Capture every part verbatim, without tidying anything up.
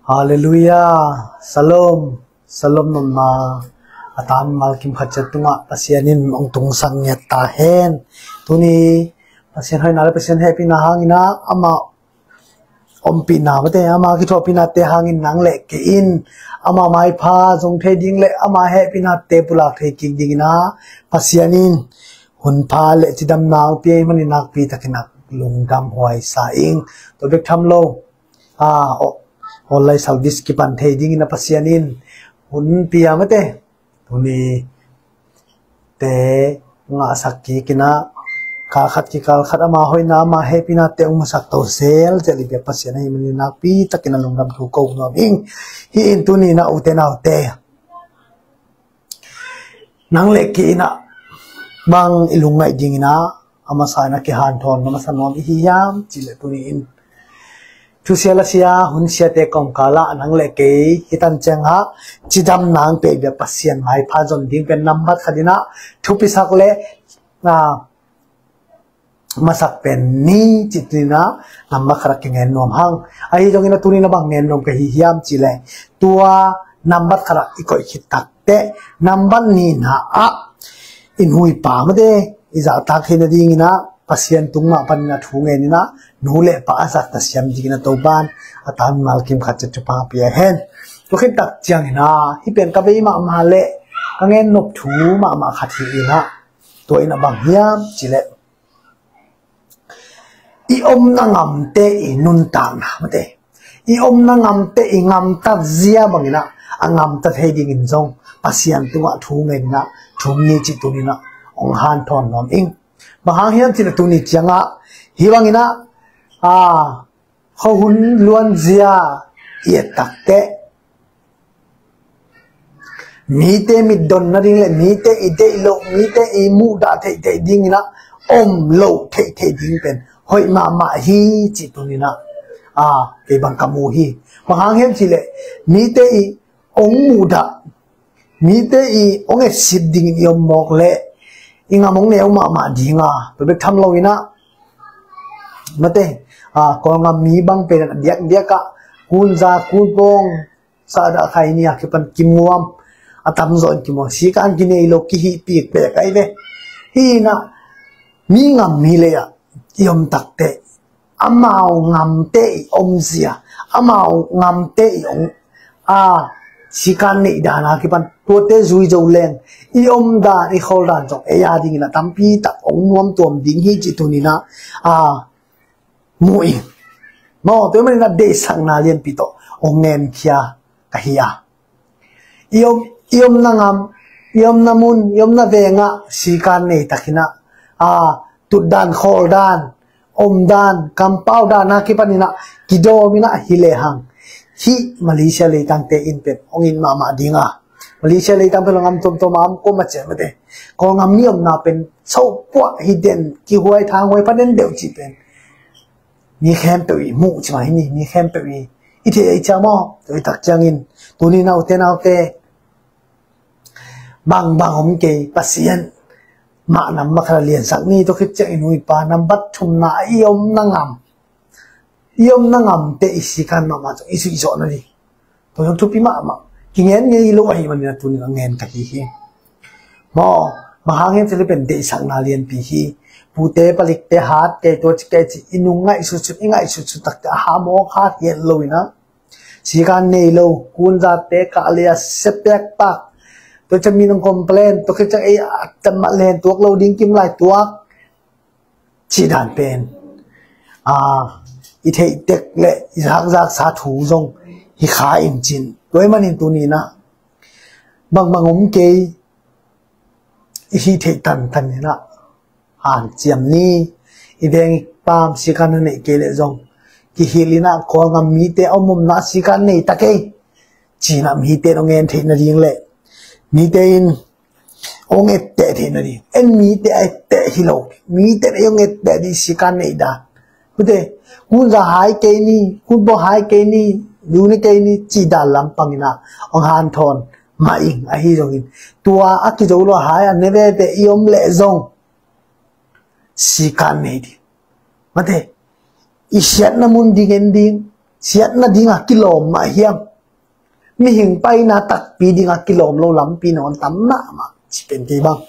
Halleluiah. Shalom. Shalom nopna a tan malkim khat ciat tungah Pasian in hong tungsak ngiat ta hen. Tuni Pasian hoihna le Pasian hehpihna hangin ah ama ompihna mate, ama kithuahpihnate hangin nang le kei in ama maipha zong thei ding le ama hehpihnate pulak thei kik dingin ah Pasian in hun pha le cidamna hong pia ahih manin nakpi takin ah lungdam huai sa ing. Tua bek tham lo, a, online service kipan thei dingin ah Pasian in hun pia mate, tuni te ngahsak kik in ah, kal khat kikal khat ama hoihna ama hehpihnate hong musak to sel zel i biak Pasian ahih manin nakpi takin ah lungdam thu ko nuam ing. Hih in tuni in ah ute naute, nang le kei in ah bang i lungngaih dingin ah a masa in ah kihanthawn a masa nuam i hi hiam cih leh tuni in thusia lasia hun siate kawmkal ah nang le kei hih tan ciang ah cidamna hong pia i biak Pasian maipha zon ding pen nambat khat in ah thupisak le, a, masak pen ni cih tuni in ah nambat khat ah kingen nuam hang. Ahi zongin ah tuni in ah bang ngen nuam ka hi hiam cih leh tua nambat khat ah i koih khit takteh nambat nihna ah i nu i pa mate i zahtak theihna dingin ah Pasian tung mah panin ah thu ngen in ah nu le pa a zahtak siam dingin ah Topa'n a tan malkim khat ciat thupha pia hen. Tua khit tak ciangin ah hih pen ka bei mahmah le ka ngen nop thu mahmah khat hi in ah, tua in ah bang hiam cih leh i omna ngamte i nuntakna mate, i omna ngamte i ngamtat zia bangin ah a ngamta thei dingin zong Pasian tungah thu ngen in ah thum ni cih tuni in ah hong hanthawn nuam ing. Bang hang hiam cih leh tuni ciang ah hih bangin ah, a, khuahun luanzia i et takteh mite mitdon nading le mite i deih loh, mite i muhdah theihtheih dingin ah om loh theihtheih ding pen hoih mahmah hi cih tuni in ah, a, kei bang ka mu hi. Bang hang hiam cih leh mite i hong muhdah, mite i hong etsit dingin i om mawk leh i ngam hong neu mahmah ding a, tua bek tham lo in ah mate, a, Kawlngam mi bang pen a diakdiak ah kunza kunpawng sahdah khai ni a kipan kimuam, a tamzaw in kimuam, sikan kinei lo kihih pikpek ahi ve. Hih in ah mi ngam mi lei ah i om takteh amau ngamte i omzia, amau ngamte i ong, a, sikan neih dan a kipan tuate zui zo leng i omdan i khawldan zong ei a dingin ah tampi tak hong nuamtuam ding hi cih tuni in ah, a, mu ing. Maw, tua ahih manin ah deihsakna lianpi tawh hong ngenkhia ka hi a, i om, i omna ngam, i omna mun, i omna veng ah sikan nei takin ah, a, tutdan khawldan, omdan, kampau dan a kipan in ah kidawm in ah hi lehang hih Malaysia leitangte in pen hong it mahmah ding a, Malaysia leitang pen lo ngam tuamtuam a om kuamah ciat mate, Kawlngam mi omna pen so puah hi den, kihuai thanghuai pha den deuh cih pen mi khempeuh i muh ci mah hi ni, mi khempeuh i, i theih ahi ciang maw. Tua i tak ciangin tuni in ah ute naute, bangbang om kei, Pasian mah nambat khat ah liansak ni. Tua khit ciang i nu i pa nambat thumna ah i omna ngam, i omna ngamte i sikan mahmah zong i zuih zawh nading, tua zong thupi mahmah. Kingen ngei lo ahih manin ah tuni in ah ngen ka hi hi. Maw, bang hang hiam cih leh pen deihsakna lianpi hi. Pute palikte hat kei, tua ci kei ci, i nung ngaihsutsut, i ngaihsutsut takteh a ha mawk hat hiat lo in ah sikan nei lo, kunzate kah lei a sia pekpak, tua ciang mi nong complain, tua khit ciang ei a tam mah len tuak lo ding kim lai tuak cih dan pen, a, i theih tek le i zakzaksa thu zong hi kha in cin. Tua ahih manin tuni in ah bangbang om kei, i hih theih tantan in ah hanciam ni. I veng i paam sikan na neih kei leh zong kihilh in ah Kawlngam mite a om omna sikan nei ta kei ci-in ah mite in hong en theih nading le mite in hong etteh theih nading, en mite a etteh hi lo, mite in ei hong etteh ding sikan neih dan. Hute, kunza hai kei ni, kunpawng hai kei ni, duni kei ni cih dan lampang in ah hong hanthawn mah ing. Ahi zongin tua a kizo lo a hai a ne veve i om leh zong sikan nei ding mate, i siatna mun ding en ding, siatna dingah kilawm mah hiam? Mihing paina takpi dingah kilawm lo lampi nawn tam mahmah ci pen kei bang.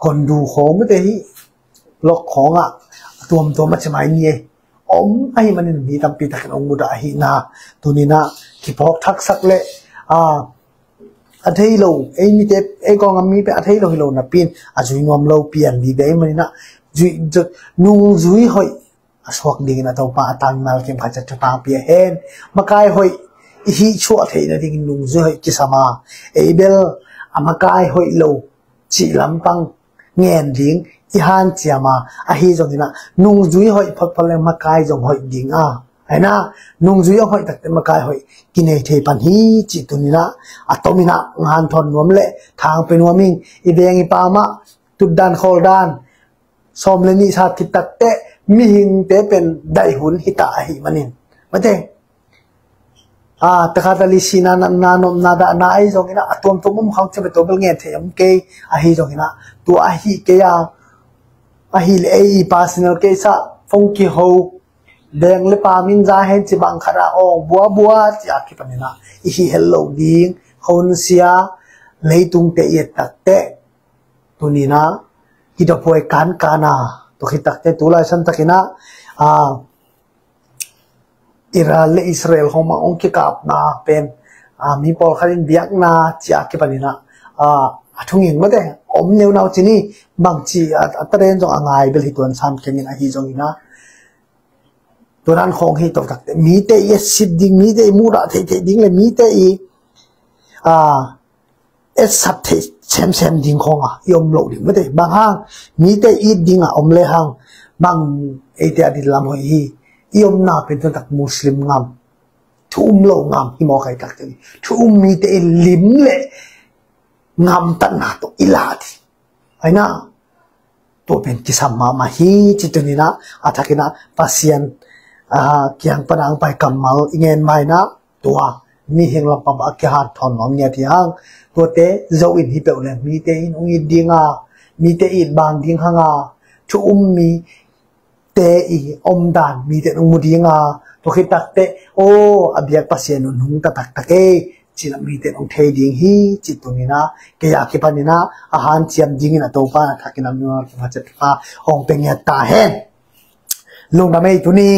Hondu khawm te hi, lok khawngah a tuamtuam a ci mai ni ei. Om ahi manin mi tampi takin ong mudah ahi na. Tuninah kiphawk thaksak le a a thei lo, ei mite, ei kawngam mi pe a thei lo hi lo napin a zui nuam lo pian vive ahi maninah zui, zui, nungzui hoih a suak dingin a Topa a tangmal kim khat cia thupang pia hen. Makai hoih i hih chuah theihna dingin nungzui hoih kisama, ei bel a makai hoih lo cih lampang ngen ding i hanciama ahi zonginah nungzui hoih photphot le makai zong hoih dinga, aina nungzui a hoih takte makai hoih kinei thei pan hi cih tuninah a tominah nganthon nuam le thangpe nuam ing. I veng i pamah tutdan khawldan sawm le nih sat khit takte mihingte pen daihun hita ahi manin mate. A takhat a lisina na nopna dahna ahi zonginah a tuamtuam um khang cembe tobel ngen thei om kei ahi zonginah tua ahi kei a ahi le ei i personal case ah phone kiho deng le pamin za hen ci bang khat a awng buabua ci a kipaninah i hih hel lo ding khonsia leitungte i et takte tuninah i dophuai kankana tua khit takte tu lai san takinah a Iran le Israel hong mang hong kikapna pen a mi pawlkhat in biakna ci a kipaninah a thungin mate om neunau cini bangci a taden zong a ngai bel hi tuan sam kengin ahi zonginah tuanan khawng hi to takte mite i etsit ding, mite i mudah theihtheih ding le mite i a etsat theih semsem ding khawnga i om loh ding mate. Bang hang mite it dinga om le hang bang eite a din lam hoih hi. I omna pen tuantak Muslim ngam, thu um lo ngam hi mawk ahi takte thu um mite i lim le ngamtatna tawh i lah ding aina tua pen kisam mahmah hi ci tuninah a thakinah Pasian kiang pana ang pai kammal i ngen maina tua mihing lampang a kihat thawn nuam ngiat hi hang. Tuate zo in hi peuh le mite in ong it dinga mite it bang ding hanga thu um mite i omdan mite in ong mu dinga tua khit takte aw a biak Pasian un hung ta taktak ei cina mite in ong thei ding hi ci tuninah kei a kipaninah a hanciam dingin a Topa a thakinah nunal kimacet pa ong pe ngiat ta hen. Lungdam ei tuni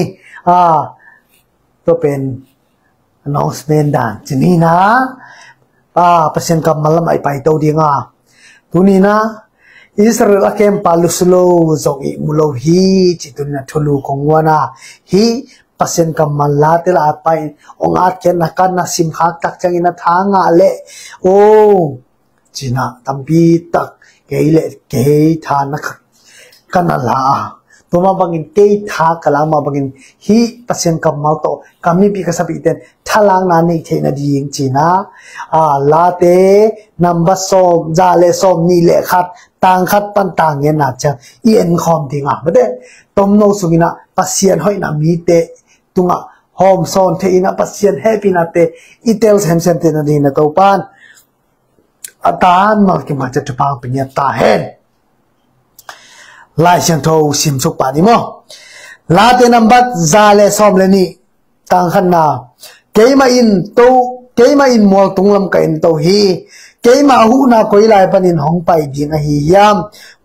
a tua pen announcement dan cinina a Pasian kammal lamah i paito dinga tunina Israel a kempa lusulo zong i mulo hi ci tunina thulu kong nguana hi. Pasian kammal late la a pai ong atkhiatna kan na simkhak tak ciangin a tha ngah le o cina tampi tak kei le kei tha na kha kana la a tua mah bangin kei tha ka la mah bangin hih Pasian kammal tawh ka mipi ka sapi ten thalakna nei theihna ding cina a late number sawm za le sawm nih le khat tang khat pan tang ngenna ciang i en khawm dinga mate tomno sunginah Pasian hoihna mite tungah hawm sawn thei inah Pasian hehpihnate i tel semsem theihna dingin a Topan a tan mal kimhal ciat thupha hong pe ngiat ta hen. Lai Siangtho simsuk pah ni maw? Late nambat za le sawm le nih tang khatna keimah in to keimah in mual tunglam ka en to hi. Keimah a huhna koi lai panin hong pai ding ahi hiam?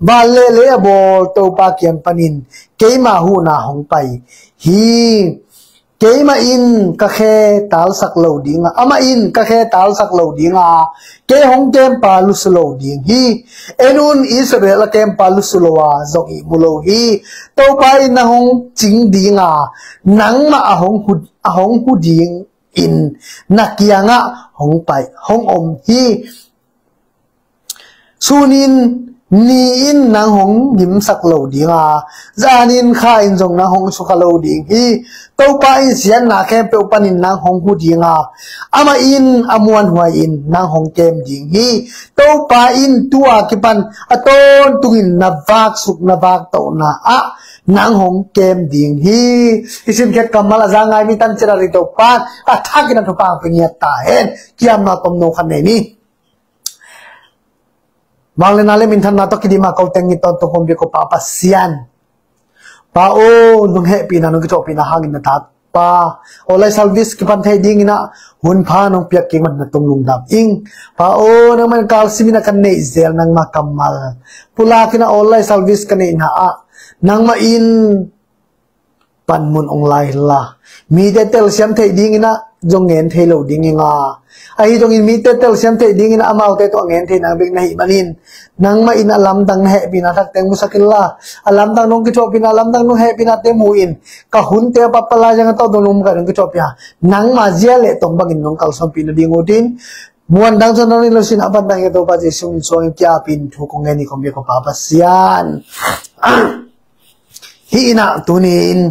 Van le lei a bawl Topa kiang panin keimah a huhna hong pai hi. Keimah in ka khe talsak lo dinga amah in ka khe talsak lo dinga kei hong kempa lusu lo ding hi. En un Israel a kempa lusu lo a zong ihmu lo hi. Topa in na hong cing dinga nangmah a hong hu, a hong hu ding in na kiangah hong pai hong om hi. Sunin ni in nang hong gimsak lo dinga zanin kha in zong nang hong sukha lo ding hi. Topa in siatna khempeuh panin nang hong hu dinga amah in a muanhuai in nang hong kem ding hi. Topa in tua kipan a tawntungin na vaksuk na vaktohna ah nang hong kem ding hi. I simkhiat kammal a za ngai mi tan cina ri Topa a thakin a thupha hong pe ngiat ta hen. Kiamna tomno khat nei ni. Vangliatna le minthanna tawh kidima ko teng ngi tawntung hong bia ko Pa Pasian. Pa aw nong hehpihna nong kithawhpihna hangin na ta Pa, online service kipan thei dingin ah hun pha nong piak kik man na tung lungdam ing. Pa aw, nangmah in kalsim in ah kan neih zel nangmah kammal pulak in ah online service ka neihna ah nangmah in panmun ong la inla, mite telsiam theih dingin ah zong ngen thei lo ding ing a, ahi zongin mite telsiam theih dingin ah amaute tawh a ngen thei nang bek na hih manin, nangmah in a lamdang na hehpihna thakte musak inla, a lamdang nong kithuahpihna, a lamdang nong hehpihnate mu in, ka hunte a pappala ciang a tawh dong nong mukai nong kithuahpih a, nangmah zia le tong bangin nong kalsuanpih nading utin, muan dang zong nong nei lo sin a, a ban dang hi a, Topa Jesu min suangin ki-apin thu kong ngen hi kong biak ko Pa Pasian. Hih in ah tuni in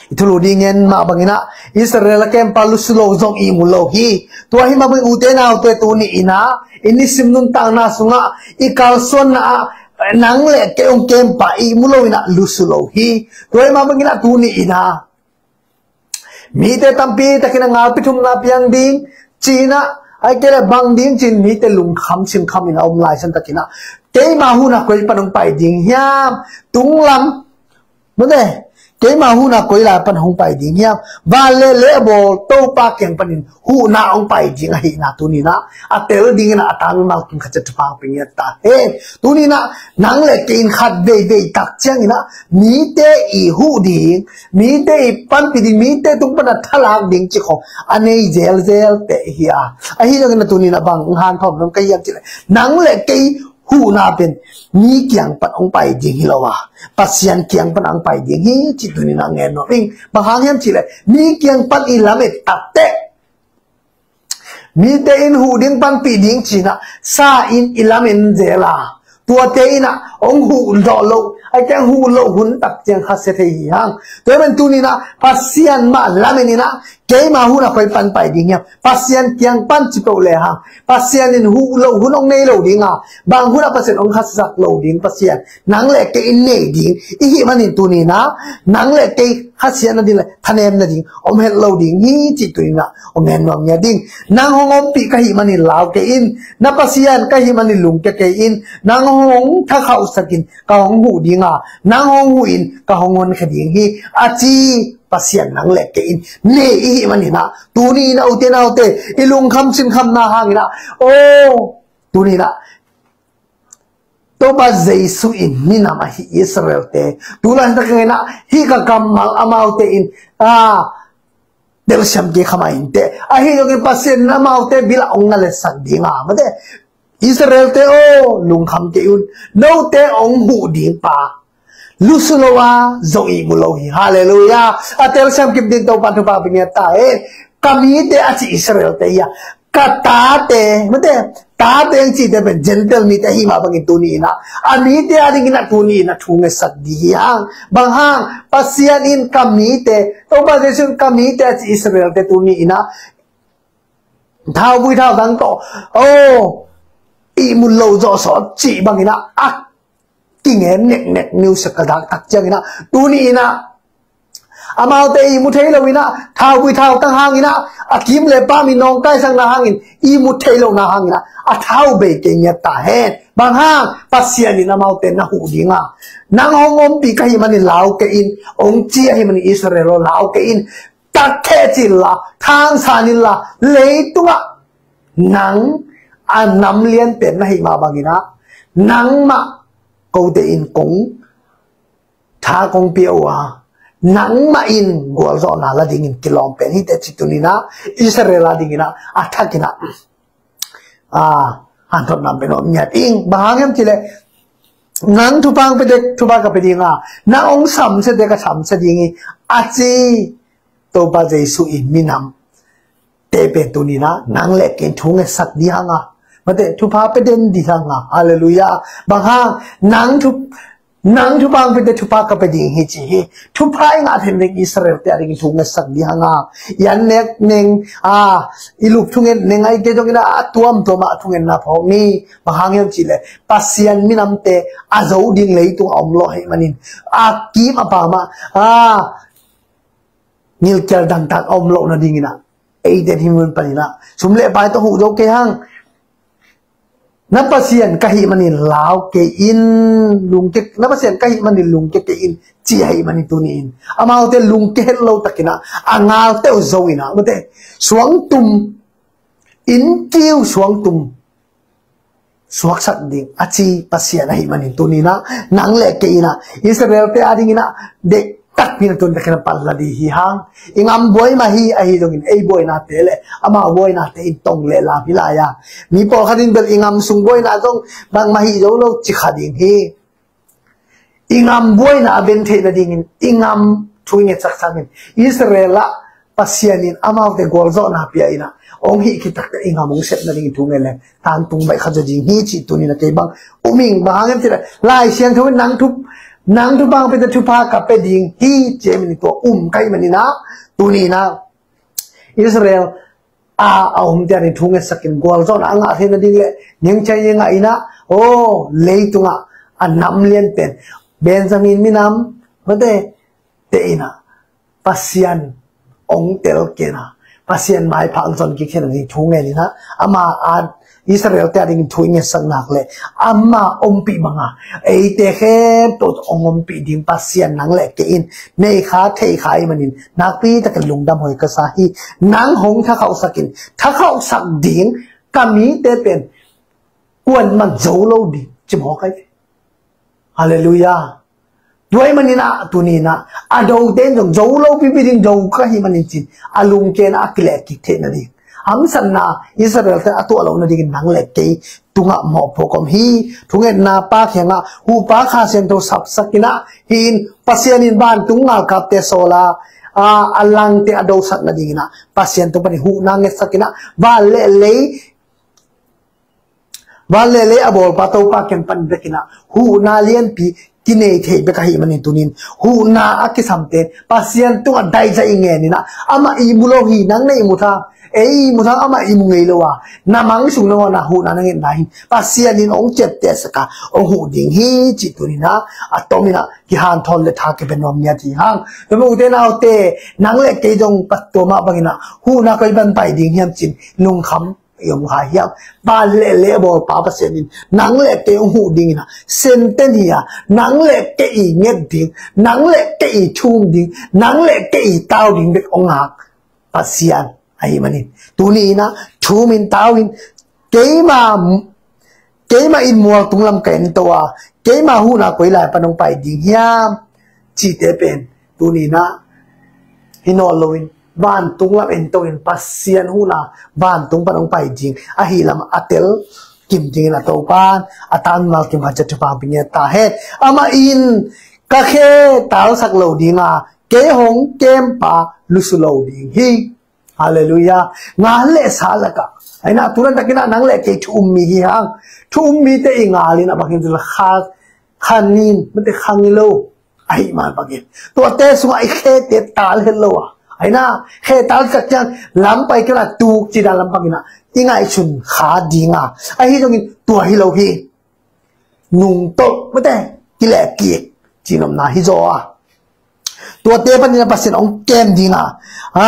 i thulu ding ngen mah bangin ah Israel a kempa lusu lo zong ihmu lo hi. Tua hi mah bangin ute naute tuni in ah i nisim nuntakna sungah i kalsuanna ah nang le kei hong kempa ihmu lo in ah lusu lo hi. Tua hi mah bangin ah tuni in ah mite tampi takin a ngalpi thumna piang ding ci-in ah, ai kei le bang ding ci-in mite lungkham sinkham in a om lai san takin ah, keima huhna koi pan hong pai ding hiam? Tunglam, mute, keima huhna koi lai pan hong pai ding hiam? Van le leh a bawl Topa kiang panin huhna hong pai ding ahihna tuni in ah a tel dingin ah a tangmal kim khat ciat thupha hong pia ngiat ta hen. Tuni in ah nang le kei in khat veivei tak ciangin ah mite i huh ding, mite i panpih ding, mite tung pan a thalak ding cih khawng a nei zelzel teh hi a. Ahi zongin ah tuni in ah bang hanthawn nuam ka hiam cih leh, nang le kei huhna pen mi kiang pan hong pai ding hi lo a, Pasian kiang pan hong pai ding hi cih tuni in ah ngen nuam ing. Bang hang hiam cih leh mi kiang pan i lamet tak teh mite in huh ding panpih ding ci-in ah sa in i lamen zel a, tuate in ah hong huh zawh loh, a kiang huh loh hun tak ciang khasia thei hi hang. Tua hi man tuni in ah Pasian mah lamen in ah keima huhna koi pan pai ding hiam? Pasian kiang pan ci peuh le hang Pasian in huh loh hun hong nei lo ding a, bang hun ah Pasian hong khasiasak lo ding Pasian nang le kei in nei ding i hih manin tuni in ah nang le kei khasiatna ding le thanemna ding om het lo ding hi cih tuni in ah hong ngen nuam ngiat ing. Nang hong ompih ka hih manin lau kei in, na Pasian ka hih manin lungkia kei in, nang hong thakhauhsak in ka hong huh ding a, nang hong huh in ka hong honkhia ding hi a ci Pasian nang le kei in nei i hih manin ah tuni in ah ute naute i lungkham sinkhamna hangin ah, aw, tuni in ah Topa Jesu in minam ahi Israel-te tu laitakin ah hih ka kammal amaute in a telsiam kei kha mah inteh, ahi zongin Pasian in amaute bil ah hong na letsak ding a, mate, Israel-te aw, lungkham kei un, note hong huh ding pa lusu lo a zong ihmu lo hi. Halleluiah. A telsiam kip ding Topa thupha pia ngiat ta hen. Ka mite a ci Israel-te hi a, ka tate, mate, tate hong cihte pen Gentile mite ahi mah bangin tuni in ah a mite a dingin ah tuni in ah thu ngetsak ding hi hang. Bang hang? Pasian in ka mite, Topa Jesu in ka mite a ci Israel-te tuni in ah thauvui thautang tawh, aw, ihmu lo zawh sawt cih bangin ah a kingen neknek nusia ka dak tak ciangin ah tuni in ah amaute ihmu thei lo in ah thauvui thautang hangin ah a kim le pam i nawngkaisakna hangin ihmu thei lohna hangin ah a thau bei kei ngiat ta hen. Bang hang? Pasian in amaute na huh ding a, nang hong ompih ka hih manin lau kei in hong ci ahih manin Israel aw, lau kei in, tak theh cih inla, thangsan inla, leitungah nang a nam lianpen na hih mah bangin ah nangmah kote in kong tha kong pia uh a, nangmah in gualzawhna la dingin kilawm pen hi teh ci tuni in ah Israel a dingin ah a thakin ah a hanthawn nam pen om ngiat ing. Bang hang hiam cih leh nang thupha hong pia teh thupha ka pia ding a, nang hong samsia teh ka samsia ding hi a ci Topa Jesu in minam te pen tuni in ah nang le kei in thu ngetsak ding hang a, mate, thupha pia den ding hang a. Halleluiah. Bang hang? Nang thu, nang thupha hong pia teh thupha ka pia ding hi ci hi. Thupha i ngah theih nading Israel-te a dingin thu ngetsak ding hang a, i an nek neng a, i lup thungen neng a, i kei zongin ah a tuamtuam ah thungetna phawk ni. Bang hang hiam cih leh Pasian minamte a zo ding leitung a om lo ahih manin a kim a pam ah a ngilkial dangtak a om loh nadingin ah eite in hih mun panin ah sum le pai tawh huh zo kei hang. Na Pasian ka hih manin lau kei in, lungke, na Pasian ka hih manin lungke kei in, ci ahih manin tuni in amaute lungke het lo takin ah, a ngalte uh zo in ah, mate, suangtum, innkiu suangtum suaksak ding a ci Pasian ahih manin tuni in ah, nang le kei in ah, Israel-te adingin ah, deih takpi in ah tun takin ah panla ding hi hang. I ngam buai mah hi, ahi zongin ei buainate le ama buainate in tong le lam hi lai a, mi pawlkhat in bel i ngam sung buaina zong bangmah hi zo lo ci kha ding hi. I ngam buaina a ben theih nadingin i ngam thu i ngetsak sangin, Israel ah Pasian in amaute gualzawhna pia in ah, hong hih khit takteh i ngam hong sep nadingin thu ngen leng, tantung baih kha zaw ding hi cih tuni in ah kei bang um ing. Bang hang hiam cih leh Lai Siangtho in nang thu, nang thupha hong pia teh thupha ka pia ding hi ci ahih manin tua um ka hih manin ah, tuni in ah Israel a, a umte adingin thu ngetsak in, gualzawhna a ngah theih nading le ngengchai ngah in ah, aw, leitungah a nam lian pen Benjamin minam, mate, te in ah Pasian hong tel kei in ah, Pasian maipha hong zon kik theih nading thu ngen in ah, ama a, Israel-te adingin thu i ngetsak nak le ama ompih banga eite khempeuh hong ompih ding Pasian nang le kei in nei kha, thei kha ahih manin nakpi takin lungdam huai ka sa hi. Nang hong thakhauhsak in, thakhauhsak ding ka mite pen kuaman zo lo ding ci mawk hi. Halleluiah. Tua ahih manin ah tuni in ah, a dote in zong zo lo pipi ding, zo ka hih manin ci-in a lungke in ah a kilehkik theih nading hamsatna Israel-te a tuah loh nadingin nang le kei tungah mawhpuak om hi. Thungetna pa kiangah, Huhpa, Kha Siangtho sapsak in ah, hih in Pasian in vantung ngalkapte sawl a, a, a langte a dosak nadingin ah Pasian tung panin huhna ngetsak in ah, van le lei, van le lei a bawlpa Topa kiang pan bek in ah huhna lianpi kinei thei bek ahih manin tuni in huhna a kisamte Pasian tungah daizah i ngen in ah, amah ihmu lo hi, nang na ihmu thang, ei ihmu thang, amah ihmu ngei lo a, na mang sung nangawn ah huhna na ngetna hi in Pasian in hong ciaptehsak a, hong huh ding hi cih tuni in ah a tom in ah kihanthawn le tha kipia nuam ngiat hi hang. Tua manin ute naute, nang le kei zong tua mah bangin ah huhna koi pan pai ding hiam ci-in lungkham i om kha hiam? Van le lei a bawlpa Pasian in nang le kei hong huh dingin ah senten hi a, nang le kei i nget ding, nang le kei i thum ding, nang le kei i tau ding bek hong ngak Pasian ahih manin tuni in ah thum in, tau in, keima, keima in mual tunglam ka ento a, keima huhna koi lai pan hong pai ding hiam cihte pen tuni in ah hi nawn loin vantung lam ento in Pasian huhna vantung pan hong pai ding ahi lam a tel kim dingin a Topa'n a tan mal kim khat ciat thupha hong pia ngiat ta hen. Amah in ka khe talsak lo ding a, kei hong kempa lusu lo ding hi. Halleluiah. Ngal le sa lakah, aina, tu laitakin ah nang le kei thu um mi hi hang. Thu um mite i ngal in ah bang hiam cih leh kha, kha nin, mate, kha ngilo ahih man bangin, tuate sungah i khete tal het lo a, aina, khe talsak ciang lam pai kei a, tuk ci dan lam bangin ah i ngaihsun kha ding a, ahi zongin tua hi lo hi. Nungtolh, mate, kilehkik, cihnopna hi zaw a, tuate panin ah Pasian hong kem ding a, a,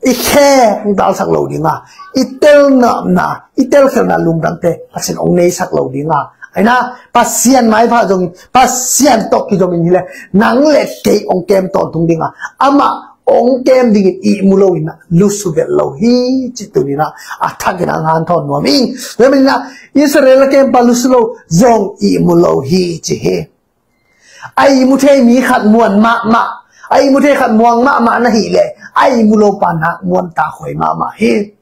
i khe hong talsak lo ding a, i telnopna, i telkhialhna lungdamte Pasian hong neisak lo ding a, aina, Pasian maipha zongin, Pasian tawh kizom in hi leh, nang le kei hong kem tawntung ding a, amah hong kem dingin ihmu lo in ah lusu vet lo hi cih tuni in ah a thakin ah hanthawn nuam ing. Tua manin ah Israel a kempa lusu lo zong ihmu lo hi ci hi. A ihmu thei mi khat muan mahmah, a ihmu thei khat muang mahmah na hih leh a ihmu lopa nak muan takhuai mahmah hi.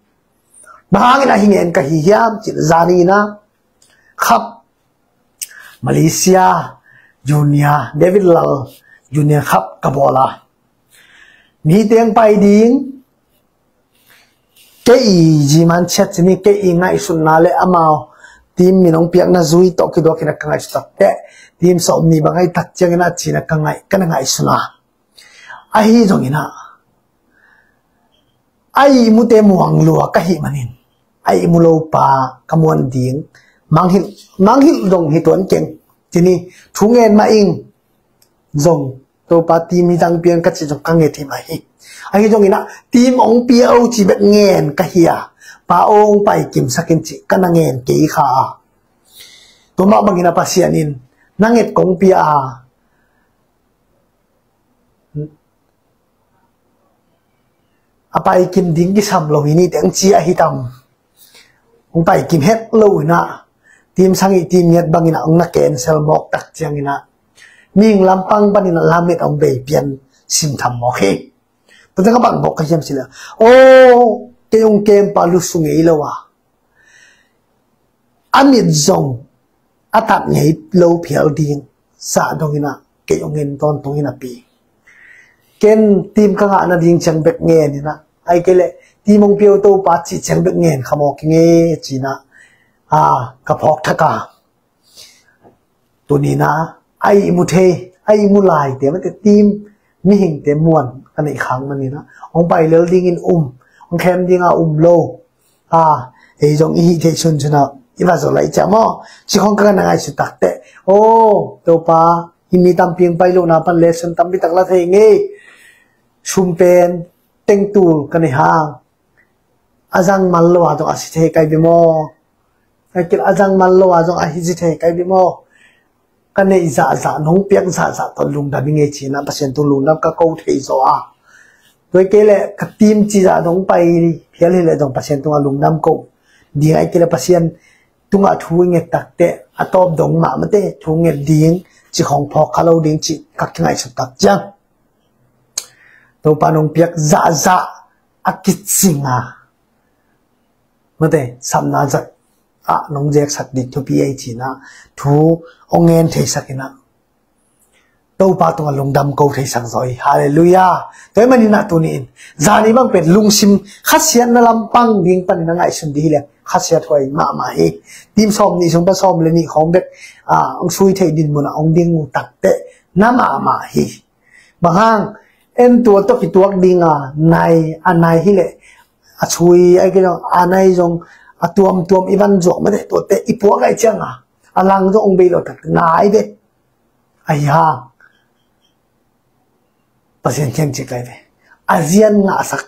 Bang hangin ah hi ngen ka hi hiam cih leh, zani in ah Cup, Malaysia Junior, David Lal Junior Cup ka bawl a, mi teng pai ding, kei i ziman ciat ci ni, kei i ngaihsutna le amau team min hong piakna zui tawh kiduak in ah ka ngaihsut takteh, team sawmnih bang ahi tak ciangin ah ci-in ah ka ngaih, ka na ngaihsun a, ahi zongin ah a ihmute muang lua ka hih manin, a ihmu lopa ka muan ding, manghilh, manghilh dong hi tuan keng ci ni, thu ngen mah ing. Zong Topa team hi zang pian ka cih zong ka nget hi mah hi. Ahi zongin ah team hong pia o ci bek ngen ka hi a, Pa aw, hong pai kimsak in ci ka na ngen kei kha a. Tua mah bangin a Pasian in na nget kong pia a, a pai kim ding kisam lo hi ni teng ci ahi tam. Hong pai kim het lo in a, team sagih team giat bangin a hong na cancel mawk tak ciangin a, mihing lampang panin a lamet a hong bei pian simtham mawk hi. Tua teng a bang mawk ka hiam cih leh, aw, kei hong camp a lusu ngei lo a, a mit zong a tat ngei lo phial ding zah dongin a kei hong en tawntung hi napi, ken team ka ngah nading ciang bek ngen in a, ahih kei leh team hong pia uh Topa cih ciang bek ngen kha mawk ing e ci in a, a, ka phawk thak a. Tuni in a, a ihmu thei, a ihmu laite, mate, team mihingte muan ka neih khak manin a, hong pai lel dingin um, hong khem ding a um lo. A, ei zong i hih theih sunsun a i va zaw lai ciang maw, ci khawng ka na ngaihsut tak teh, aw, Topa, hih mi tampi hong pai lohna pan lesson tampi tak la thei ing e. Sum pen teng tul ka nei hang, a zang mal lo a zong a si thei kai ve maw? Ahih kei leh a zang mal lo a zong a hi si thei kai ve maw? Ka neih zahzah, nong piak zahzah tawh lungdam ing e ci in a Pasian tung lungdam ka ko thei zaw a. Tua ahih kei leh ka team cih zah dong pai phial hi leh zong Pasian tungah lungdam ko ding, ahih kei leh Pasian tungah thu i nget tak teh a tawp dong mah, mate, thu nget ding, ci khawng phawk kha lo ding cih ka kingaihsut tak ciang, Topa nong piak zahzah a kicing a, mate, sapna zat ah nong zeksak ding thupi ei ci in a, thu hong ngen theisak in a, Topa tungah lungdam ko theisak zaw hi. Halleluiah. Tua ahih manin a tuni in, zani bang pen lungsim khasiatna lampang ding panin a ngaihsun ding hi leh khasiat huai mahmah hi. Team sawm nih sung pan sawm le nih khawng bek, a, hong sui thei din mun ah hong ding uh tak teh na mahmah hi. Bang hang, en tua tawh kituak ding a, nai, a nai hi leh, a sui, ahih kei leh a nai zong a tuamtuam i van zuak, mate, tuate i puak ahih ciang a, a lang zong hong bei lo tak nai ve. Ahi hang, Pasian kiang ci kai ve. A zian ngahsak,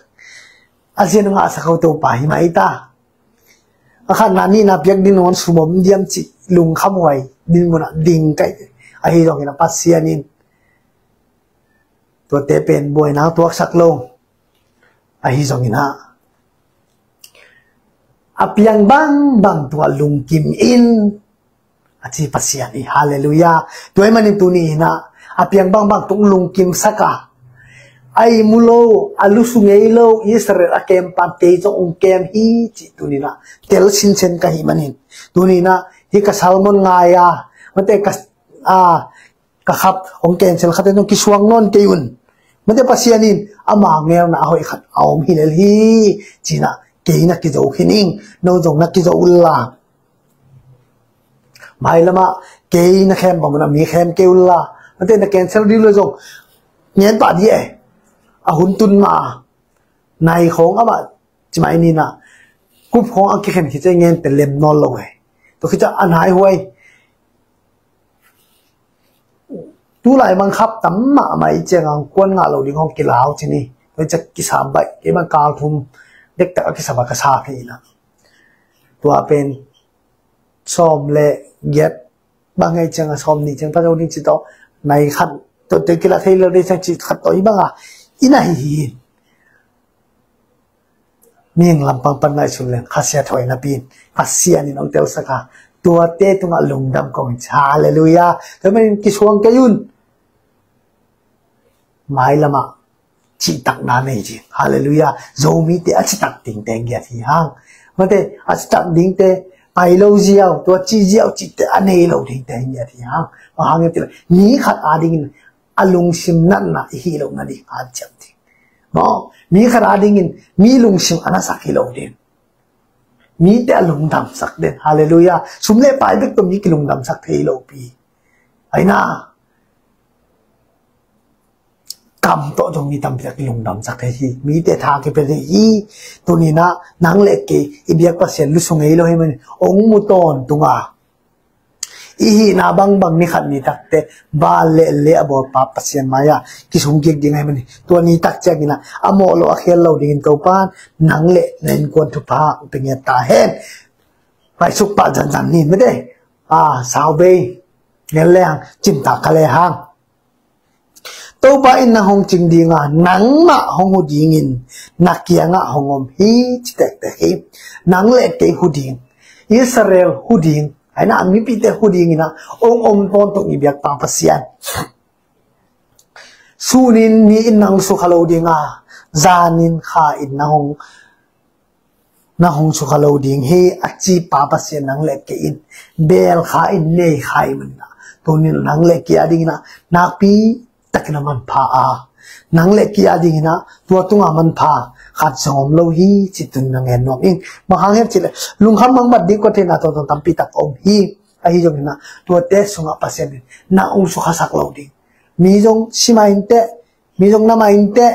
a zian ngahsak ho Topa hi mah hi ta. A khatna nihna piak ding nawn sum om diam cih lungkham huai din mun ah ding kai ve. Ahi zongin a Pasian in tuate pen buaina tuaksak lo. Ahi zongin a, a piang bangbang tungah lungkim in, a ci Pasian hi. Halleluiah. Tua ahih manin tuni in a, a piang bangbang tung lungkimsak a, a ihmu lo, a lusu ngei lo Israel a kem pan kei zong hong kem hi cih tuni in a tel sinsen ka hih manin, tuni in a hih ka sermon ngai a, mate, ka, a, ka khap hong cancel khat in hong kisuang nawn kei un. Mate, Pasian in ama ngelna a hoih khat a om hi lel hi ci in a, kei na kizo khin ing, no zong na kizo un la. Mailam ah kei na khem bang un a mi khem kei un la. Mate, na cancel ding lo zong ngen pah dih e. A hun tun mah a, nai khawng amah ci mai ni in a, kup khawng a kikhen khit ciang ngen pen lem nawn lo e. Tua khit ciang a nai huai, tulai mang khap tam mahmah i ciang a, kuan ngah lo ding hong kilau ci ni. Tua ciang kisam baih, kei bang kal thum dektak a kisam a ka sa kei in a, tua pen sawm le giat bang ngai ciang a, sawm nih ciang pan zo ding ci tawh, nai khat tawh te kila thei lo ding ciang ci khat tawh hi bang a, i na hi hi. Mihing lampang pan ngaihsun leng khasiat huai napi in Pasian in hong telsak a, tuate tungah lungdam kong hi. Halleluiah. Tua manin kisuang kei un. Mailam ah citakna nei ding. Halleluiah. Zomite a citak dingte ngiat hi hang. Mate, a citak dingte pai lo ziau, tua ci ziau cihte a nei lo dingte ngiat hi hang. Bang hang hiam cih leh mi khat adingin a lungsim natna i hih loh nading hanciam ding. Maw, mi khat adingin mi lungsim a nasak hi lo ding. Mite a lungdamsak den. Halleluiah. Sum le pai bek tawh mi kilungdamsak thei lo pi. Aina, kam tawh zong mi tampi tak kilungdamsak thei hi. Mite tha kipia thei hi. Tuni in a, nang le kei i biak Pasian lusu ngei lo hi manin, hong mu tawntung a, I hihna bangbang ni khat ni takte, van le lei a bawlpa Pasian mai-ah kisungkik ding ahih manin, tua ni tak ciangin ah a mawh lo a khial lo dingin Topan nang le na innkuan thupha hong pia ngiat ta hen. Paisuk pah zanzan ni mete, a, sau bei ngen le hang, cimtak kha le hang. Topa in nang hong cing ding a, nangmah hong hu dingin na kiangah hong om hi, ci tektek hi. Nang le kei hu ding, Israel hu ding, aina a mipite hu dingin ah hong om tawntung i biakpa Pasian. Sunin ni in nang sukha lo ding a, zanin kha in nang hong na hong sukha lo ding hi, a cipa Pasian nang le kei in beel kha in, nei kha in manin ah, tunin nang le kei a dingin ah nakpi takin a manpha a, nang le kei a dingin ah tua tunga manpha khat zong om lo hi, ci tunin a ngen nuam ing. Bang hang hiam cih leh lungkham mangbat ding kua theihna tawntawng tampi tak om hi. Ahi zongin ah tuate sungah Pasian in na hong sukhasak lo ding, mi zong si mah inteh, mi zong na mah inteh,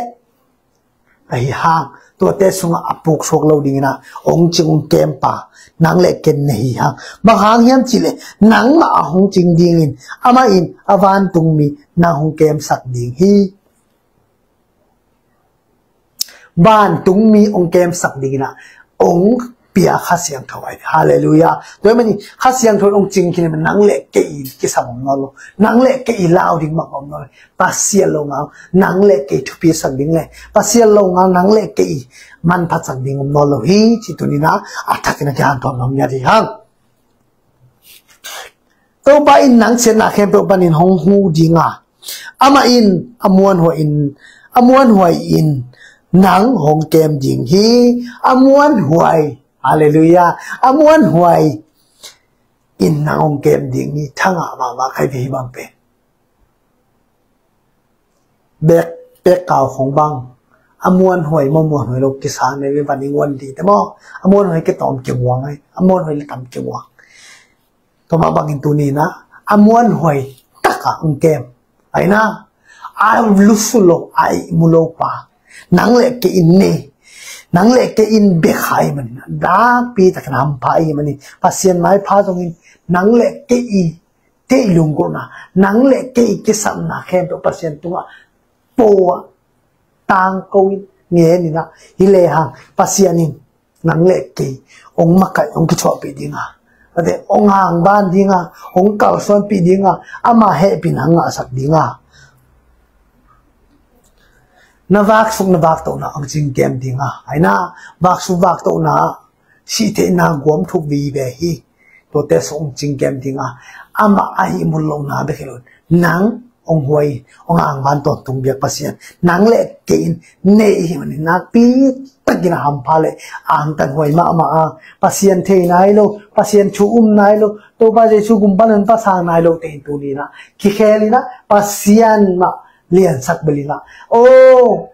ahi hang tuate sungah a puksuak lo dingin ah hong cing hong kempa nang le kei na hi hang. Bang hang hiam cih leh nangmah a hong cing dingin amah in a vantungmi na hong kemsak ding hi. Vantungmi hong kemsak dingin ah hong pia Kha Siangtho ahi. Halleluiah. Tua ahih manin Kha Siangtho in hong cing khin ahih manin nang le kei kisam om nawn lo. Nang le kei lau ding mah om nawn lo. Pasian longal nang le kei thupisak ding le Pasian longal nang le kei manphatsak ding om nawn lo hi, ci tunin ah a thakin a kihanthawn nuam ngiat hi hang. Topa in nang siatna khempeuh panin hong hu ding a, amah in a muanhuai in, a muanhuai in nang hong kem ding hi. A muanhuai, halleluiah, a muanhuai in nang hong kem ding hi. Thangah mahmah kha hi ve hih bang pen. Bek, bek kau khong bang a muanhuai maw, muanhuai lo kisa nei ve, van i nguan ding te maw. A muanhuai ke tawm kimuang ai, a muanhuai le tam kimuang. Tua mah bangin tuni in ah a muanhuai takah hong kem. Aina a lusu lo, a ihmu lo pa nang le kei in nei, nang le kei in bia kha ahih manin ah nakpi takin a hampha ahih manin, Pasian maipha zongin nang le kei i teih lunggulhna, nang le kei kisapna khempeuh Pasian tungah po a, tangko in, ngen in ah, hi lehang Pasian in nang le kei hong makaih, hong kithuahpih ding a, ate hong hangvan ding a, hong kalsuanpih ding a, ama hehpihna hong ngahsak ding a. Na vaksuk na vaktohna hong cingkem ding a, aina vaksuk vaktohna sih theihna guam thuk vive hi. Tuate sung hong cingkem ding a, amah a ihmul lohna bek hi lo, nang hong huai, hong angvan tawntung biak Pasian nang le kei in nei i hih manin nakpi takin a hampha le angtanhuai mahmah a, Pasian thei nai lo, Pasian thu um nai lo, Topa Jesu gum panin pasang nai lo te in tuni in ah kikhel in ah Pasian mah liansak bel in ah, oh,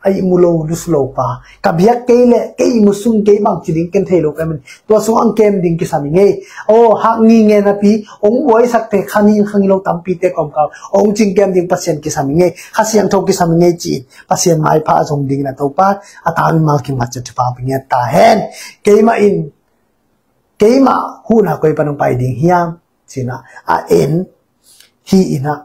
a ihmu lo, lusu lo pa, ka biak kei leh kei ihmu sung kei bangci ding ken thei lo ka hi manin, tua sung hong kem ding kisam ing ei. Oh, hak ngingei napi hong buaisak te, kha nin kha ngilo tampite kawmkal hong cingkem ding Pasian kisam ing ei, Kha Siangtho kisam ing ei ci-in Pasian maipha a zong dingin a Topa a tangin malkim khat ciat thupha hong pia ngiat ta hen. Keimah in, keimah huhna koi pan hong pai ding hiam? Ci-in ah a en hi in ah,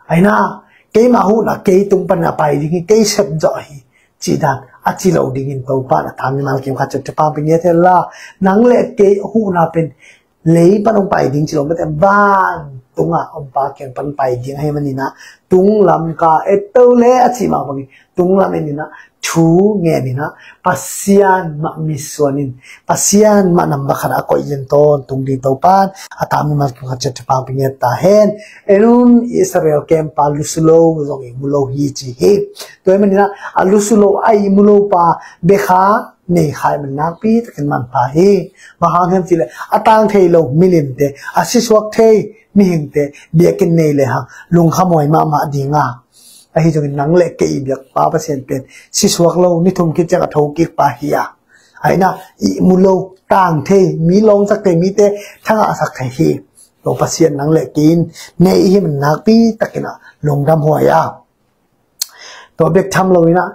aina keimah huhna kei tung pan a pai ding hi, kei sep zawh hi, cih dan a ci lo dingin Topa in a tangin malkim khat ciat thupha hong pia ngiat hen la. Nang le kei huhna pen lei pan hong pai ding ci lo mate, vantungah ompa kiang pan pai ding ahih manin ah, tunglam ka et to le a cih mah bangin tunglam en in ah, thu ngen in ah, Pasian mah mitsuan in, Pasian mah nambat khat a koih in tawntung ding Topa in a tangin malkim khat ciat thupha hong pia ngiat ta hen. En un, Israel kempa lusu lo zong ihmu lo hi ci hi. Tua ahih manin ah a lusu lo, a ihmu lo pa bia kha, nei kha ahih manin nakpi takin manpha hi. Bang hang hiam cih leh a tang thei lo milimte, a sisuak thei mihingte biakinn nei lehang lungkhamhuai mahmah ding a, ahi zongin nang le kei i biakpa Pasian pen sisuak lo, ni thum khit ciang a thokik pa hi a, aina ihmu lo, tang thei, mi lawngsak thei, mite thangahsak thei hi. Tua Pasian nang le kei in nei i hih manin nakpi takin ah lungdamhuai a. Tua bek tham lo in ah,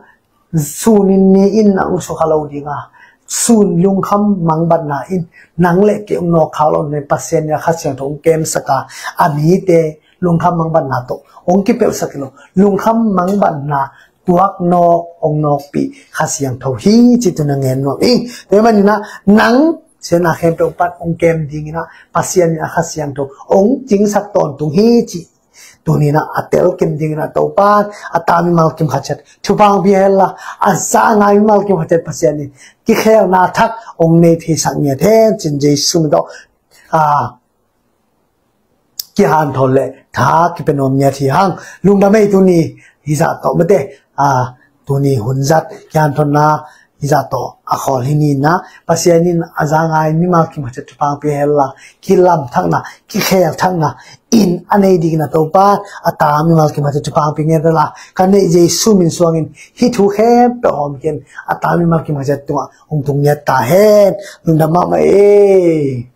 sunin ni in nang sukha lo ding a, sun lungkham mangbatna in nang le kei hong nawkkhak lo, na Pasian in a Kha Siangtho hong kemsak a, a mite lungkham mangbatna tawh hong kipelhsak hi lo, lungkham mangbatna tuak nawk hong nawkpih Kha Siangtho hi ci tuni-in gen nuam ing. Tua ahih manin ah nang siatna khempeuh pan hong kem dingin ah Pasian in a Kha Siangtho hong cingsak tawntung hi ci tuni-in ah a telkem dingin ah Topa'n a ta mimal kim khat ciat thupha hong pia hen la, a za a ngai mimal kim khat ciat Pasian in kikhelna thak hong nei theisak ngiat hen ci-in Jesu min tawh, a, kihanthawn le tha kipia nuam ngiat hi hang. Lungdam ei, tuni hih zah tawh mate, a, tuni hun zat kihanthawnna hih zah tawh a khawl hi ni-in ah Pasian in a za a ngai mimal kim khat ciat thupha hong pia hen la, kilamthakna, kikhelthakna in a nei dingin ah Topa'n a ta mimal kim khat ciat thupha hong pia ngiat hen la, ka neih Jesu min suangin hih thu khempeuh hawmkhiain a ta mimal kim khat ciat tungah hong tung ngiat ta hen. Lungdam mahmah ei.